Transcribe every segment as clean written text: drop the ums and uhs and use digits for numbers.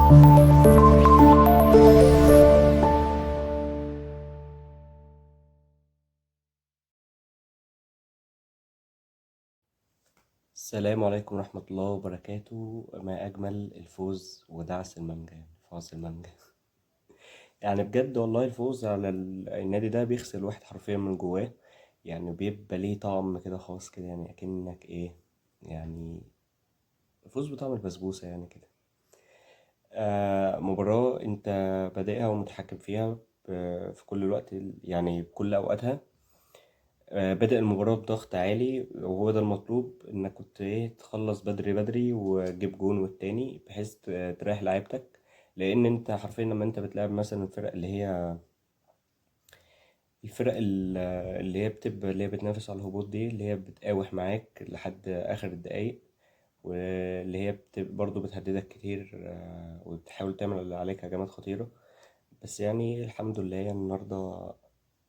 السلام عليكم ورحمة الله وبركاته. ما أجمل الفوز ودعس المانجا، يعني فوز المانجا يعني بجد والله الفوز على النادي ده بيغسل الواحد حرفيا من جواه، يعني بيبقى ليه طعم كده خاص كده، يعني أكنك إيه، يعني فوز بطعم البسبوسة يعني كده. مباراة أنت بادئها ومتحكم فيها في كل الوقت، يعني بكل أوقاتها. بدأ المباراة بضغط عالي، وهو ده المطلوب، انك كنت ايه تخلص بدري بدري وتجيب جون والتاني بحيث تريح لعيبتك. لان انت حرفيا لما انت بتلعب مثلا الفرق اللي هي الفرق اللي هي بتبقى اللي هي بتنافس على الهبوط دي، اللي هي بتقاوح معاك لحد اخر الدقايق، واللي هي برضه بتهددك كتير، وبتحاول تعمل اللي عليك هجمات خطيرة. بس يعني الحمد لله، يعني النهاردة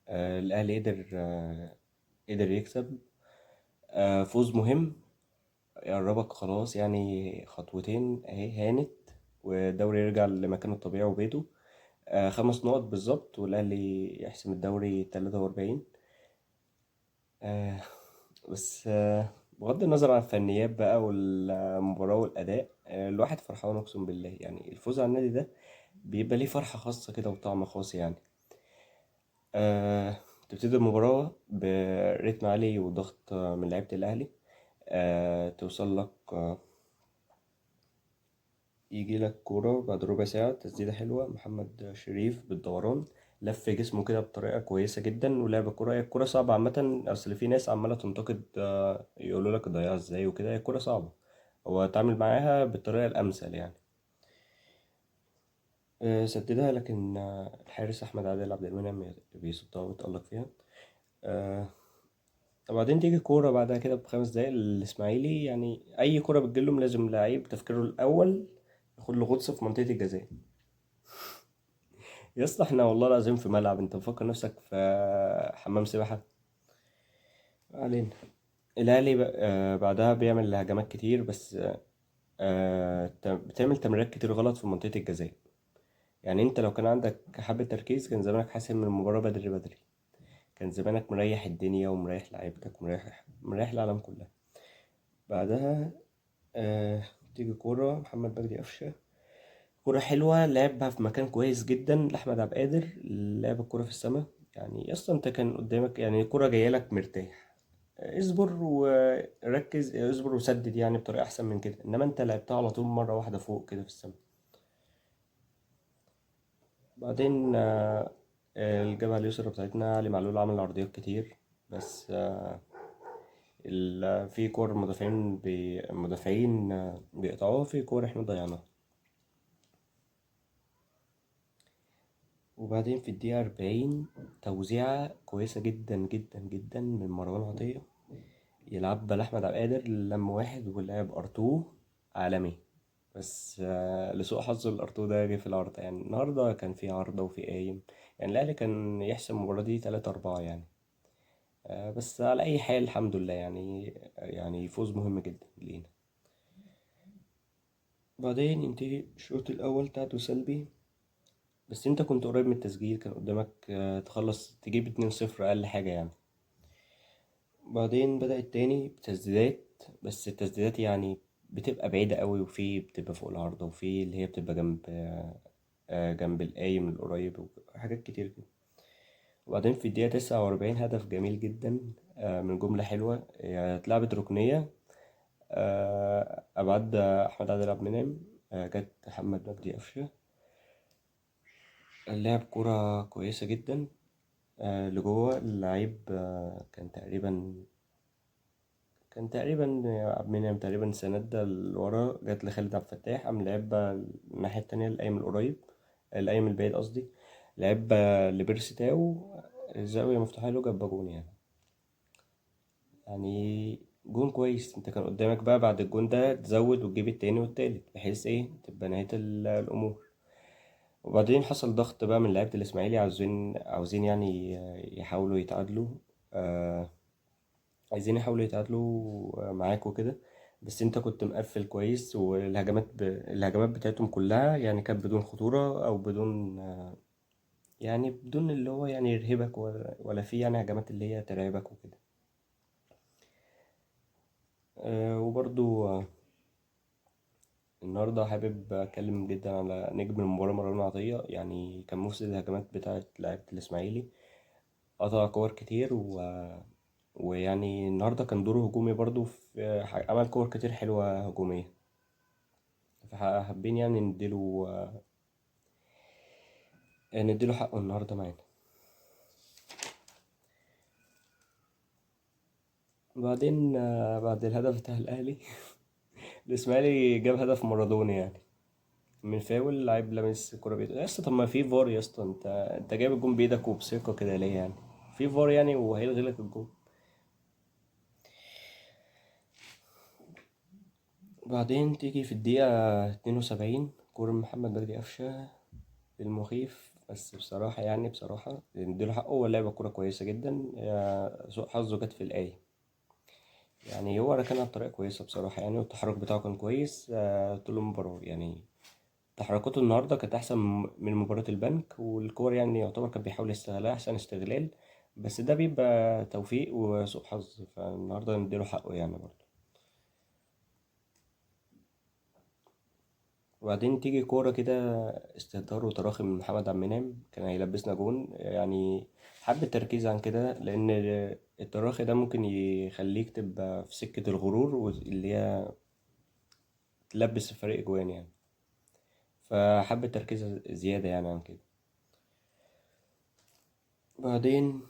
الأهلي قدر يكسب، فوز مهم يقربك خلاص، يعني خطوتين اهي هانت والدوري يرجع لمكانه الطبيعي وبيته. 5 نقط بالظبط، والأهلي يحسم الدوري 43. آه، بس بغض النظر عن الفنيات بقى والمباراة والأداء، الواحد فرحان أقسم بالله. يعني الفوز على النادي ده بيبقى ليه فرحة خاصة كده وطعم خاص يعني. آه، تبتدي المباراة برتم عالي وضغط من لعيبة الأهلي. توصل لك، يجي لك كورة بعد ربع ساعة، تسديدة حلوة محمد شريف بالدوران، لف جسمه كده بطريقة كويسة جدا ولعب الكورة. هي الكورة صعبة عامة، أصل في ناس عمالة تنتقد، يقولوا لك ضيعها ازاي وكده. هي الكورة صعبة، هو اتعامل معاها بالطريقة الأمثل يعني. سددها، لكن الحارس أحمد عادل عبد المنعم بيصدها ويتألق فيها. آه، وبعدين تيجي كورة بعدها كده ب5 دقايق الإسماعيلي، يعني أي كورة بتجيلهم لازم لعيب تفكيره الأول ياخد له غطس في منطقة الجزاء. يا اسطى احنا والله العظيم في ملعب، انت مفكر نفسك في حمام سباحة؟ ما علينا. الأهلي بعدها بيعمل هجمات كتير، بس بتعمل تمريرات كتير غلط في منطقة الجزاء. يعني انت لو كان عندك حبة تركيز كان زمانك حاسم من المباراة بدري بدري، كان زمانك مريح الدنيا ومريح لعيبتك ومريح مريح العالم كلها. بعدها تيجي كورة محمد مجدي قفشة، كورة حلوة لعبها في مكان كويس جدا لأحمد عبد القادر، لعب الكورة في السماء. يعني أصلا أنت كان قدامك يعني الكورة جاية لك مرتاح، اصبر وركز، اصبر وسدد يعني بطريقة أحسن من كده، إنما أنت لعبتها على طول مرة واحدة فوق كده في السماء. بعدين الجبهة اليسرى بتاعتنا علي معلول عمل عرضيات كتير، بس في كور المدافعين المدافعين بيقطعوها، في كور احنا ضيعناها. وبعدين في الدقيقة 40 توزيعة كويسة جدا جدا جدا من مروان عطية، يلعب لأحمد عبد القادر، لم واحد ولعب أرتو عالمي، بس لسوء حظه الأرتو ده جه في العارضة. يعني النهاردة كان في عارضة وفي قايم، يعني الأهلي كان يحسم المباراة دي 3-4 يعني. بس على أي حال الحمد لله، يعني فوز مهم جدا لينا. بعدين ينتهي الشوط الأول تعادل سلبي، بس انت كنت قريب من التسجيل، كان قدامك تخلص تجيب 2-0 اقل حاجة يعني. بعدين بدأ التاني بتسديدات، بس التسديدات يعني بتبقى بعيدة قوي، وفي بتبقى فوق العارضة، وفي اللي هي بتبقى جنب القايم القريب، وحاجات كتير كده. وبعدين في الدقيقة 49 هدف جميل جدا، من جملة حلوة، يعني اتلعبت ركنية، أبعد أحمد عادل عبد المنعم، جت محمد مجدي قفشة، لعب كرة كويسة جدا، لجوه اللعيب، كان تقريبا عبد المنعم تقريبا سند لورا، جت لخالد عبد الفتاح، قام لعبها الناحية التانية القايم القريب، القايم البعيد قصدي، لعب لبيرسي تاو، الزاوية مفتوحة له، جاب جون. يعني جون كويس. انت كان قدامك بقى بعد الجون ده تزود وتجيب التاني والتالت، بحيث ايه تبقى نهاية الأمور. وبعدين حصل ضغط بقى من لعيبة الإسماعيلي، عاوزين يعني يحاولوا يتعادلوا، آه عايزين يحاولوا يتعادلوا معاك وكده. بس انت كنت مقفل كويس، والهجمات الهجمات بتاعتهم كلها يعني كانت بدون خطورة او بدون يعني بدون اللي هو يعني يرهبك، ولا في يعني هجمات اللي هي ترعبك وكده. وبرضو النهاردة حابب أتكلم جدا على نجم المباراة مروان عطية. يعني كان مفسد الهجمات بتاعة لعيبة الإسماعيلي، قطع كور كتير ويعني النهاردة كان دوره هجومي برضو، في عمل كور كتير حلوة هجومية، فحابين يعني نديله حقه النهاردة معانا. بعدين بعد الهدف بتاع الأهلي الإسماعيلي جاب هدف مارادوني يعني من فاول، لعيب لمس الكرة بإيده. يا اسطى طب ما في فار يا اسطى، انت جايب الجون بإيدك وبثقة كده ليه يعني؟ في فار يعني وهيلغي لك الجون. بعدين تيجي في الدقيقة 72 كورة محمد مجدي قفشة المخيف، بس بصراحة يعني بصراحة نديله حقه، هو لعب كورة كويسة جدا، سوء حظه جت في الآية يعني، هو ركنها بطريقة كويسة بصراحة يعني، والتحرك بتاعه كان كويس طول المباراة يعني. تحركاته النهاردة كانت أحسن من مباراة البنك، والكور يعني يعتبر كان بيحاول يستغلها أحسن استغلال، بس ده بيبقى توفيق وسوء حظ، فالنهاردة نديله حقه يعني برضه. وبعدين تيجي كورة كده استهتار وتراخي من محمد عبد المنعم، كان هيلبسنا جون يعني. حبة تركيز عن كده، لأن التراخي ده ممكن يخليك تبقى في سكة الغرور واللي هي تلبس الفريق جوان يعني، فحبة تركيز زيادة يعني عن كده. بعدين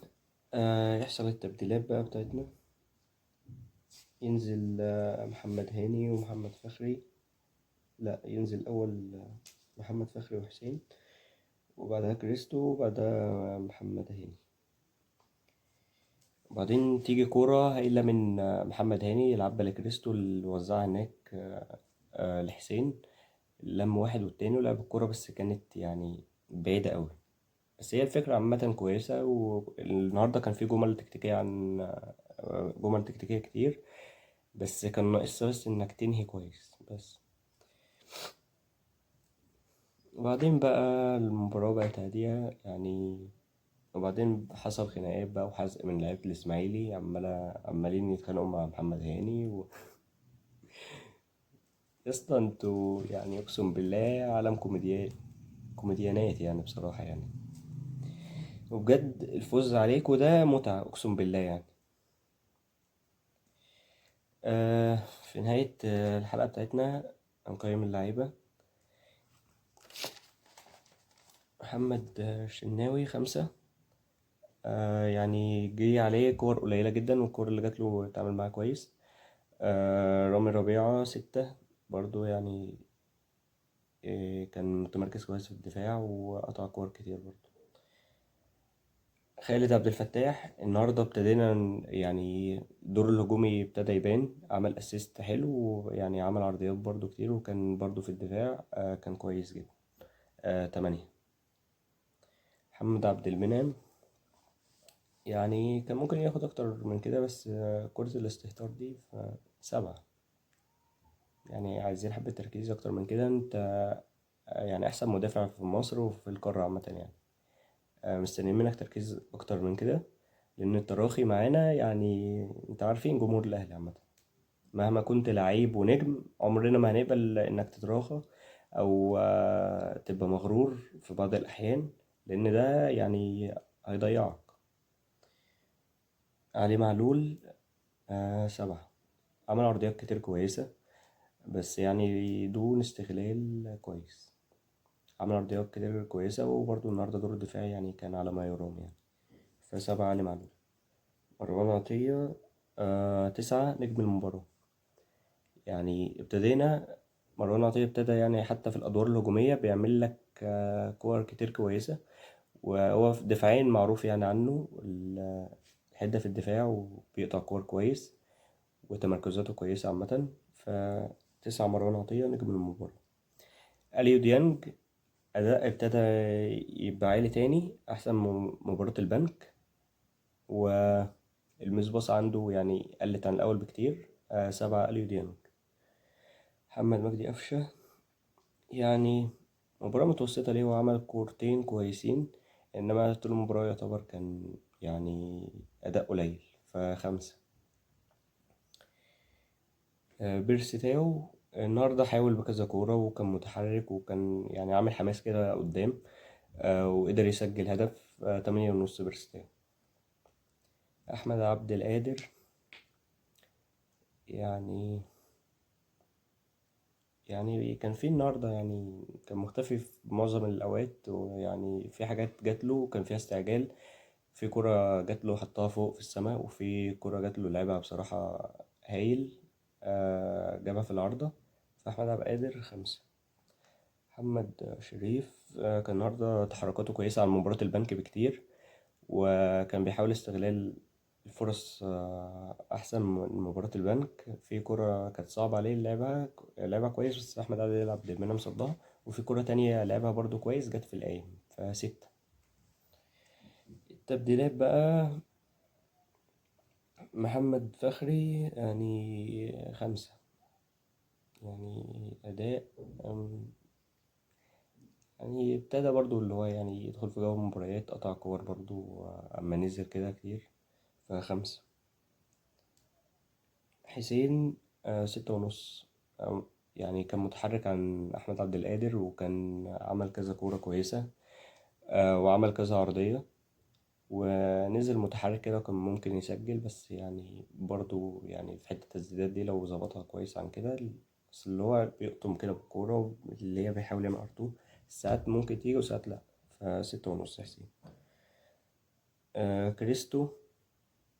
يحصل التبديلات بقى بتاعتنا، ينزل محمد هاني ومحمد فخري، لا ينزل أول محمد فخري وحسين، وبعدها كريستو، وبعدها محمد هاني. وبعدين تيجي كورة هايلة من محمد هاني يلعبها لكريستو اللي وزعها هناك لحسين، لم واحد والتاني ولعب الكورة، بس كانت يعني بعيدة قوي. بس هي الفكرة عامة كويسة، والنهاردة كان في جمل تكتيكية عن جمل تكتيكية كتير، بس كان ناقص بس إنك تنهي كويس بس. وبعدين بقى المباراة بقت هادية يعني، وبعدين حصل خناقات بقى وحزق من لعيبة الإسماعيلي، عمالين يتخانقوا مع محمد هاني يا اسطى انتوا يعني اقسم بالله عالم كوميديانات يعني بصراحة يعني، وبجد الفوز عليكوا ده متعة اقسم بالله يعني. في نهاية الحلقة بتاعتنا هنقيم اللعيبة. محمد الشناوي 5، يعني جه عليه كور قليلة جدا، والكور اللي جات له اتعامل معاها كويس. رامي ربيعة 6 برضو يعني، كان متمركز كويس في الدفاع وقطع كور كتير برضو. خالد عبد الفتاح النهارده ابتدينا يعني دور الهجومي ابتدى يبان، عمل اسيست حلو، ويعني عمل عرضيات برضو كتير، وكان برضو في الدفاع كان كويس جدا. 8. محمد عبد المنعم يعني كان ممكن ياخد اكتر من كده، بس كرة الاستهتار دي 7. يعني عايزين حبة تركيز اكتر من كده. انت يعني احسن مدافع في مصر وفي القارة عامة يعني، مستنيين منك تركيز اكتر من كده، لان التراخي معانا يعني انت عارفين جمهور الاهلي عامة مهما كنت لعيب ونجم عمرنا ما هنقبل انك تتراخى او تبقى مغرور في بعض الاحيان، لان ده يعني هيضيعك. علي معلول 7، عمل عرضيات كتير كويسة، بس يعني دون استغلال كويس. عمل عرضيات كتير كويسة، وبرضه النهاردة دور الدفاعي يعني كان على ما يرام يعني، ف7 علي معلول. مروان عطية 9 نجم المباراة. يعني ابتدينا مروان عطية ابتدى يعني حتى في الأدوار الهجومية بيعمل لك كور كتير كويسة، وهو في دفاعيا معروف يعني عنه الحدة في الدفاع، وبيقطع كور كويس وتمركزاته كويسة عامة. ف9 مروان عطية نجم المباراة. أليو ديانج أداء ابتدى يبقى عالي تاني أحسن من مباراة البنك، والمسباص عنده يعني قلت عن الأول بكتير. 7 أليو ديانج. محمد مجدي قفشة يعني مباراة متوسطة ليه، وعمل كورتين كويسين، إنما طول المباراة يعتبر كان يعني أداء قليل، ف5. بيرسي تاو النهاردة حاول بكذا كورة وكان متحرك وكان يعني عامل حماس كده قدام، وقدر يسجل هدف. 8.5 بيرسي تاو. أحمد عبد القادر يعني كان في النهاردة يعني كان مختفي في معظم الأوقات، ويعني في حاجات جات له وكان فيها استعجال، في كرة جات له حطها فوق في السماء، وفي كرة جات له لعبها بصراحة هايل، جابها في العارضة. فأحمد عبد القادر 5. محمد شريف، كان النهاردة تحركاته كويسة على مباراة البنك بكتير، وكان بيحاول استغلال الفرص، أحسن من مباراة البنك. في كرة كانت صعبة عليه لعبها كويس، بس أحمد عادل يلعب بمنام صدها، وفي كرة تانية لعبها برضو كويس جت في القايم، ف6. التبديلات بقى، محمد فخري يعني 5، يعني أداء، يعني ابتدى برضو اللي هو يعني يدخل في جو المباريات، قطع كور برضو أما نزل كده كتير، ف5. حسين، 6.5، يعني كان متحرك عن أحمد عبد القادر، وكان عمل كذا كورة كويسة، وعمل كذا عرضية، ونزل متحرك كده وكان ممكن يسجل، بس يعني برضو يعني في حتة التسديدات دي لو ظبطها كويس عن كده، بس اللي هو بيقطم كده بالكورة اللي هي بيحاول يعمل ار2، ساعات ممكن تيجي وساعات لأ، ف6.5 حسين. كريستو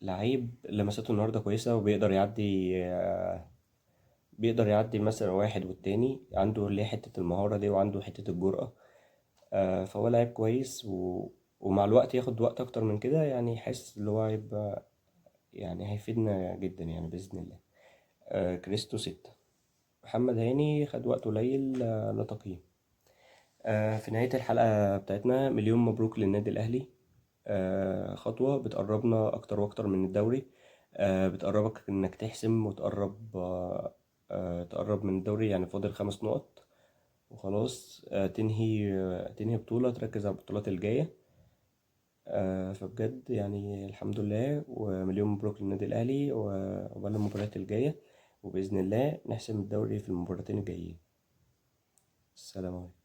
لعيب لمساته النهارده كويسة، وبيقدر يعدي، بيقدر يعدي مثلا واحد والتاني، عنده اللي هي حتة المهارة دي وعنده حتة الجرأة، فهو لعيب كويس، ومع الوقت ياخد وقت أكتر من كده، يعني حاسس اللي هو هيبقى يعني هيفيدنا جدا يعني بإذن الله. كريستو 6. محمد هاني خد وقت قليل، لا تقييم. في نهاية الحلقة بتاعتنا، مليون مبروك للنادي الأهلي، خطوة بتقربنا أكتر وأكتر من الدوري، بتقربك إنك تحسم وتقرب، تقرب من الدوري، يعني فاضل 5 نقط وخلاص، تنهي بطولة، تركز على البطولات الجاية. فبجد يعني الحمد لله، ومليون مبروك للنادي الأهلي، وعقبال المباريات الجاية، وبإذن الله نحسم الدوري في المباراتين الجايين. السلام عليكم.